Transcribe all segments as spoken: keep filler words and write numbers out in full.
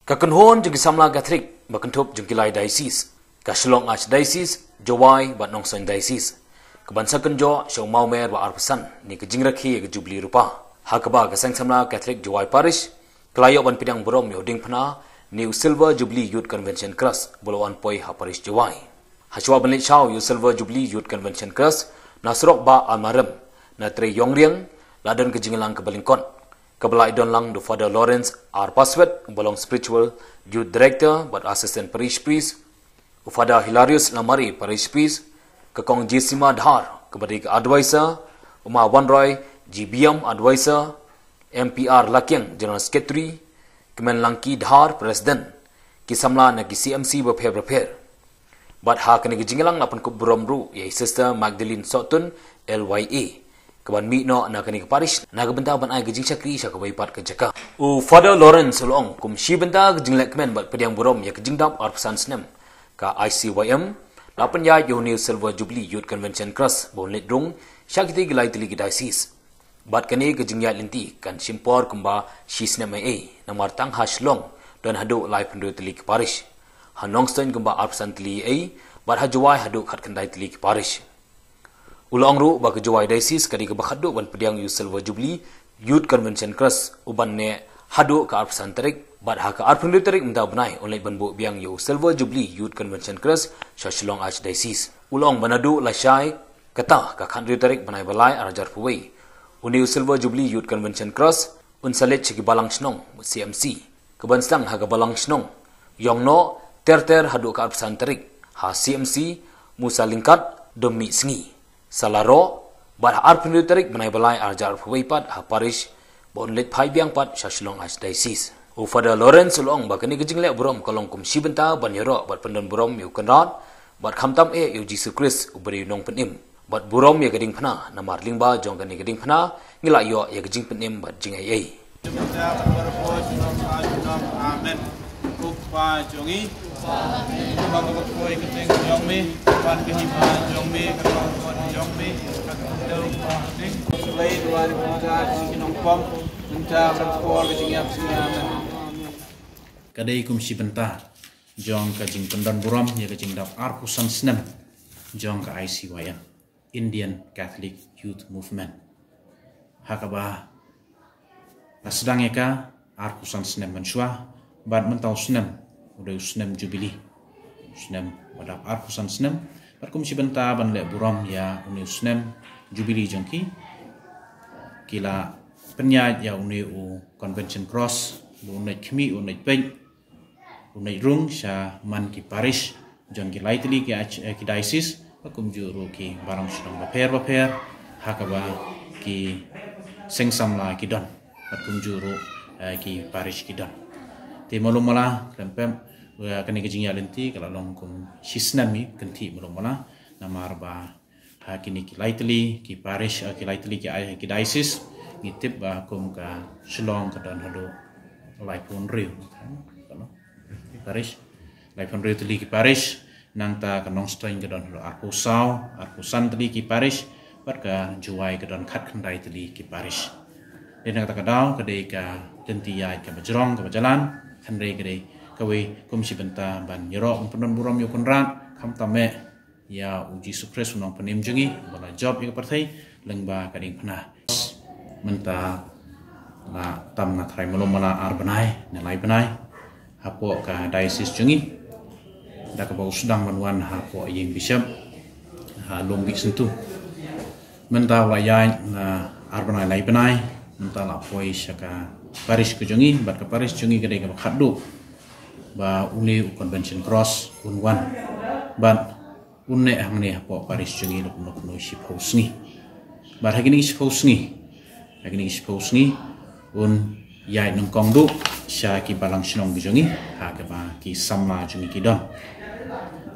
Ka kynhun jong ki samla Catholic ba kynthup jong ki lai diocese, ka Shillong Archdiocese, Jowai bad Nongstoiñ Diocese, ka ban sa kynjoh sha u Mawmer ba arphew san ne ka jingrakhe ïa ka Jubilee Rupa. Ha kaba ka Seng Samla Catholic Jowai Parish ka la ïoh ban pdiang burom ïa u diengphna ne u Silver Jubilee Youth Convention Crest ba la wan poi ha Parish Jowai. Hashwa ban leit shaw ïa u Silver Jubilee Youth Convention Crest na surok Bah Almarem, na Trei Ïongriang, la don ka jingïalang kaba lyngkot, kaba la ïadon lang da u Father Lawrence R Paswet, uba long Spiritual Youth Director bad Assistant Parish Priest, u Father Hilarius Lamare, Parish Priest, ka Kong Jessima Dhar, kaba dei ka Advisor, u Ma Wanroi G Biam, Advisor, M P R Lakiang, General Secretary, Kmen Langki Dhar, President, ki samla na ki C M C bapher bapher. Bad ha kane ka jingïalang la pynkup burom ruh ïa i Sister Magdalene Sohtun, L Y A, ka ban mih noh na kane ka parish na ka bynta ban ai ka jingshakri sha kawei pat ka jaka. U Father Lawrence u la ong kum shi bynta ka jinglehkmen bad pdiang burom ïa ka jingdap arphew san snem, ka I C Y M la pynïaid ïa une u Silver Jubilee Youth Convention Crest ba un leit rung sha kitei ki lai tylli ki diocese. Bad kane ka jingïaid lynti kan shim por kumba shi snem eiei, namar tang ha Shillong don haduh laiphew hynriew tylli ki parish, ha Nongstoiñ kumba arphew san tylli eiei, bad ha Jowai haduh khatkhyndai tylli ki parish. U la ong ruh ba ka Jowai Diocese ka dei kaba khatduh ban pdiang ïa u Silver Jubilee Youth Convention Crest, u ban neh haduh ka arphew san tarik, bad ha ka arphew hynriew tarik mynta u bnai un leit ban buh biang ïa u Silver Jubilee Youth Convention Crest sha Shillong Archdiocese. U la ong ba naduh lashai kata, ka khathynriew tarik bnai ba lai arhajar arphew wei, une u Silver Jubilee Youth Convention Crest un sa leit sha ki balang shnong, C M C, ka ban sdang ha ka balang shnong Ïongnoh ter ter haduh ka arphew san tarik, ha C M C Musa Lyngkat, Dom Mih Sngi, Salaroh, bad ha arphew hynriew tarik bnai ba lai arhajar arphew wei pat ha parish, ba un leit phai biang pat sha Shillong Archdiocese. U Father Lawrence u la ong ba kane ka jingleh burom ka long kum shi bynta ban ïaroh bad pyndon burom ïa u Kynrad, bad khamtam eh ïa u Jisu Khrist uba dei u Nongpynim, bad burom ïa ka diengphna, namar lyngba jong kane ka diengphna ngi la ïoh ïa ka jingpynim bad jingaiei. Amen. Kpa jong ngi, kaba ka bakoi ka teng jong me, ban ka hima jong me, ka long ka jong me, ka long ka teng. Sulei duan ka jong ki nongpom, mynta ka por ka jingïap jingïap. Ka dei kum shi bynta jong ka jingpyndon burom ïa ka jingdap arphew san snem jong ka I C Y M, Indian Catholic Youth Movement. Ha kaba la sdang ïa ka arphew san snem mynshuwa, bad mynta u snem u dei u snem Jubilee, u snem ba dap arphew san snem. Bad kum shi bynta ban leh burom ïa une u snem Jubilee jong ki, ki la pynïaid ïa une u Convention Crest, ba un leit khmih, un leit peit, un leit rung sha man ki parish jong ki lai tylli ki arch-, eh, ki diocese, bad kumjuh ruh ki balang shnong bapher bapher ha kaba ki seng samla ki don, bad kumjuh ruh, eh, ki parish ki don. Te malu mala, khlem pep, eh, kane ka jingïaid lynti ka la long kum shi snem, i kynthih malu mala, namar ba ha kine ki lai tylli ki parish, eh, ki lai tylli ki, eh, ki diocese, ngi tip ba kum ka Shillong ka don haduh laiphew hynriew parish, laiphew hynriew tylli ki parish. Nangta ka Nongstoiñ ka don haduh arphew saw, arphew san tylli ki parish, bad ka Jowai ka don khatkhyndai tylli ki parish. Dei na kata ka daw ka dei ka lynti ïaid kaba jrong kaba jlan, hynrei ka dei kawei kum shi bynta ban ïaroh ban pyndon burom ïa u Kynrad, khamtam eh ïa u Jisu Khrist u Nongpynim jong ngi, ba la jop ïa ka pyrthei lyngba ka diengphna. Mynta la tam nga trai malu mala ar bnai ne lai bnai hapoh ka diocese jong ngi, da kaba u sdang ban wan hapoh ïing bishop ha Lumbih Syntu. Mynta u la ïaid na ar bnai lai bnai, mynta la poi sha ka parish ka jong ngi, bad ka parish jong ngi ka dei kaba khatduh ba une u Convention Crest un wan, bad un neh hangne hapoh parish jong ngi luk luk nu shiphew sngi. Bad ha kine ki shiphew sngi, ha kine ki shiphew sngi un ïaid nyngkong duh sha ki balang shnong ki jong ngi ha kaba ki samla jong ngi ki don.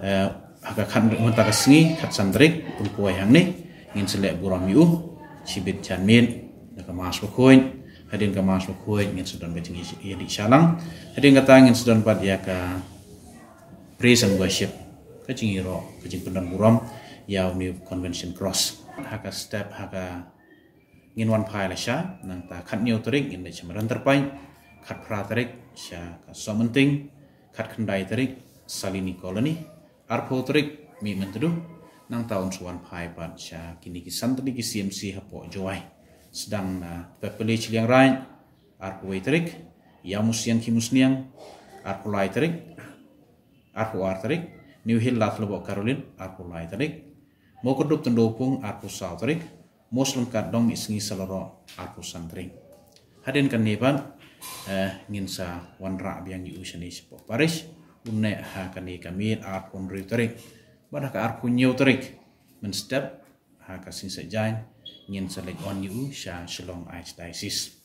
Eh, ha ka khat, mynta ka sngi khatsan tarik un poi hangne, ngin sa leh burom ïa u shibit janmiet da ka Mass bakhuid. Hadien ka Mass bakhuid ngin sa don ka jingïaleh shalang. Hadien kata ngin sa don pat ïa ka praise and worship, ka jingïaroh, ka jingpyndon burom ïa une u Convention Crest. Ha ka step, ha ka, ngin wan phai lashai, nangta khathynñiew tarik ngin leit sha Madan Tyrpait, khatphra tarik sha ka Sohmynting, khatkhyndai tarik Salini Colony, arphew tarik Mihmyntdu, nangta un sa wan phai pat sha kine ki san tylli ki C M C hapoh Jowai. Sdang na Pepali Chilliangraij, arphew wei tarik, Ïawmusiang Khimusniang, arphew lai tarik, arphew ar tarik, New Hill Ladthadlaboh Caroline, arphew lai tarik, Mawkyrdup Tyndawpung, arphew saw tarik, Mawslyngkat Dongmihsngi Salorok, arphew san tarik. Hadien kane pat, eh, ngin sa wanrah biang ïa u shane shapoh parish, un neh ha kane ka miet arphew hynriew tarik. Bad ha ka arphew hynñiew tarik, mynstep, ha ka sngi Saitjaiñ, ngin sa leit on ïa u sha Shillong Archdiocese.